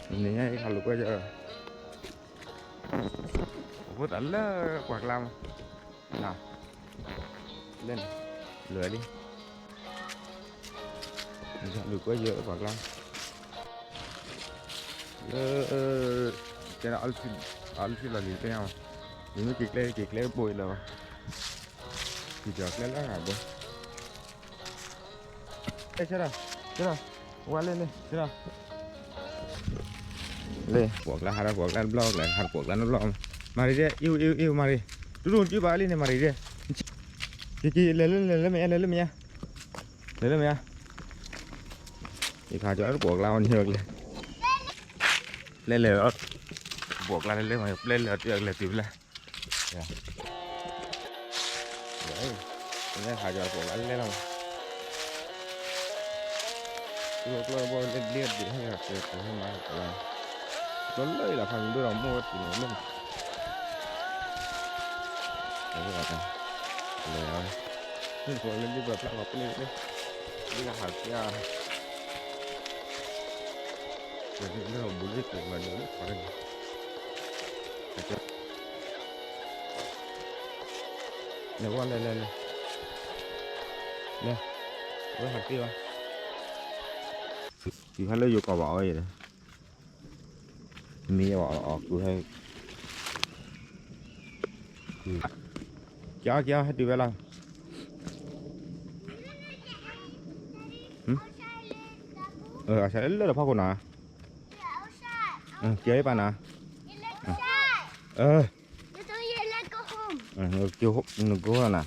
န့ၣ် ဟးလိာ်ကွဲယၢ, အိၣ်ဖိသးလၢပှၤကျါမး, န, လၢန့ၣ်, လၢလံ, ဟးလိာ်ကွဲယၢလၢပှၤကျါ, လၢ, ကဲဒီးအီလုၢ်ထံလီၤလံၤတညါမး, ယမ့ၢ်က့ၤကျဲက့ၤကျဲတဘိအံၤလၢၤဘၣ်, က့ၤကီၤကျဲလၢအဂၤဘိ ဆၢဒီး, ဆၢဒီး, ဝါလဲၣ်လဲၣ်, ဆၢဒီး, လၢပှၤကျါ ဟးဒီးပှၤကျါတဘျီကျဲ ဟးဒီးပှၤကျါတဘျီ, မၤရံဒဲး အံၤ အံၤ အံၤ မၤရံ, ဒူဒူ နစုဘၣ်လံန့ၣ် မၤရံဒဲး, က့ၤက့ၤ လဲၤလၢ လဲၤလၢမ့ၢ်ဧါ လဲၤလၢမ့ၢ်ဧါ, လဲၤလၢမ့ၢ်ဧါ, ယခးကၠီတပှၤကျါအီၤန့ၣ်ကျဲ, ပျဲလဲၤ, ပှၤကျါလဲၤလၢမ့ၢ် ပျဲလဲၤတုၤလဲၤတုၤဖဲလဲၣ် လၢခးကၠီတပှၤကျါလဲၤလီၤ, ကျီၢ်ဘီလဲၤဘျ့ဒံးဟဲက့ၤ ကျီၢ်လၢအံၤလီၤ ဖးမံၤဒိၣ်ဒီးမိၢ်ဝဲတုၤန့ၣ်လၢန့ၣ်, လဲၤ, လၢဒ်ပှၤဖျါလီၤပျဲလၢ, ဒ်လၢဟးက့ၤဧါ, လၢဘူးလၢကျိၤမၤဒိးလၢခီၣ်န့ၣ် လဲၤဝဲလဲၤလဲၤလဲၤ, လဲၤ, ဝဲဟးတ့ၢ်ဘၣ်, တုၤဟဲလၢယိၤကီၢ်ဘၣ်အီၤယဲၢ်, မ့ၢ်အီၤအီၤကုဟဲ, က့ၤအီၤက့ၤအီၤ ဟဲတုၤဝဲလီၤ, အဆၢလၢလၢဖီခိၣ်နၤ, က့ၤအီၤလၢပၢ်နၤ, နကိၢ်နၤ,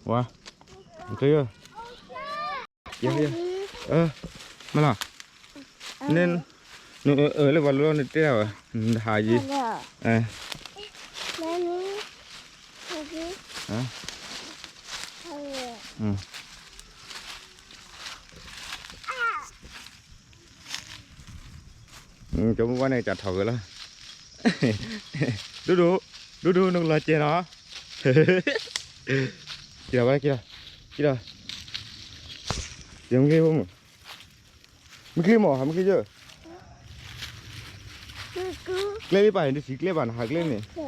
ဝါ, မ့ၢ်လီၤ, န, နအၢလၢပှၤလိၤလီၤ နတဲဒၣ်ဝဲ, နဟးယံၤ, ကၠီမုၢ်ဝါန့ၣ် ကထီၣ်ဂဲၤလီၤ, ဒိၣ်ဒိၣ်, ဒိၣ်ဒိၣ် နကလီၤစဲၤနီၤ, က့ၤလီၤဝဲ က့ၤလီၤ, က့ၤလီၤ, က့ၤမ့ၢ်ချ့, မ့ၢ်ချ့မး ဟးမ့ၢ်ချ့ယၢ်, ကျဲလၢပၢ်န့ၣ် တစံးကျဲဘၣ်နဟးကျဲန့ၣ်, က့ၤ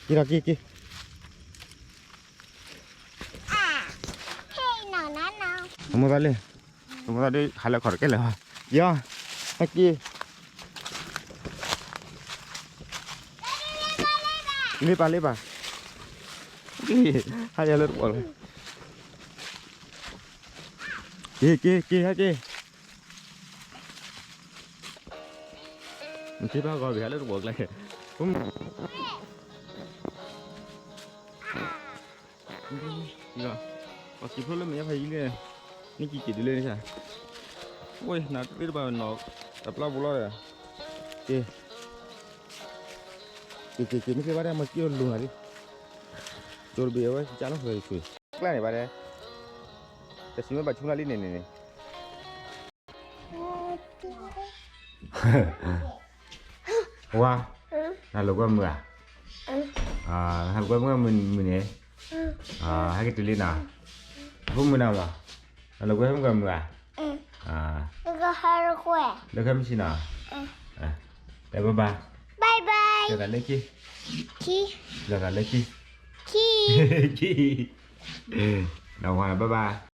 လီၤက့ၤက့ၤ အမိၢ်သးလၢ, အမိၢ်သးဒ်ဟးလၢခီၣ်တကဲလၢာ်, ယီၤ, ဟဲက့ၤ, လ့ပၢ်လ့ပၢ်, ဟးယၤလၢတပှီၢ်လီၤ, က့ၤက့ၤက့ၤဟဲက့ၤ နထံၣ်ဘၣ်ဂီၤဘၣ်ဟးလၢတပှီၢ်ကျါ, ပှၤက့ၤဖျိလၢမဲာ်ညါဖးယံၤလံ, နက့ၤက့ၤဒ်လဲၣ်န့ၣ်, ဝဲ နသ့ၣ်တဖၣ်နီၤ, တပျၢ်ပူၤလီၤဒီး, က့ၤ, က့ၤက့ၤက့ၤ မ့ၢ်က့ၤဘၣ်တဲ မၤစံၣ်လီၤလိၤနၤလံ, ကၠိတဘ့ၣ်အဝဲကၢ်နီၣ်ဃၢၤတဆူၣ်, ကျါန့ၣ်ဘၣ်တဲ, တဆံမ့ၢ်ဘၣ်ဆူနၤလံန့ၣ်န့ၣ်န့ၣ် ဝါ, နလိာ်ကွဲမုာ်ဧါ, နလိာ်ကွဲမုာ်မုာ်န့ၣ်, ဟဲက့ၤတုၤလံနီၤ, အဖိမုာ်နၤမး, နလိာ်ကွဲမုာ်မုာ်ဧါ, လၢခဲမုၢ်ဆ့ၣ်နီၤ, တဲဘၣ်ဘၣ်, လၢသးလၢခံ, လၢသးလၢခံ, နဝါ bye bye.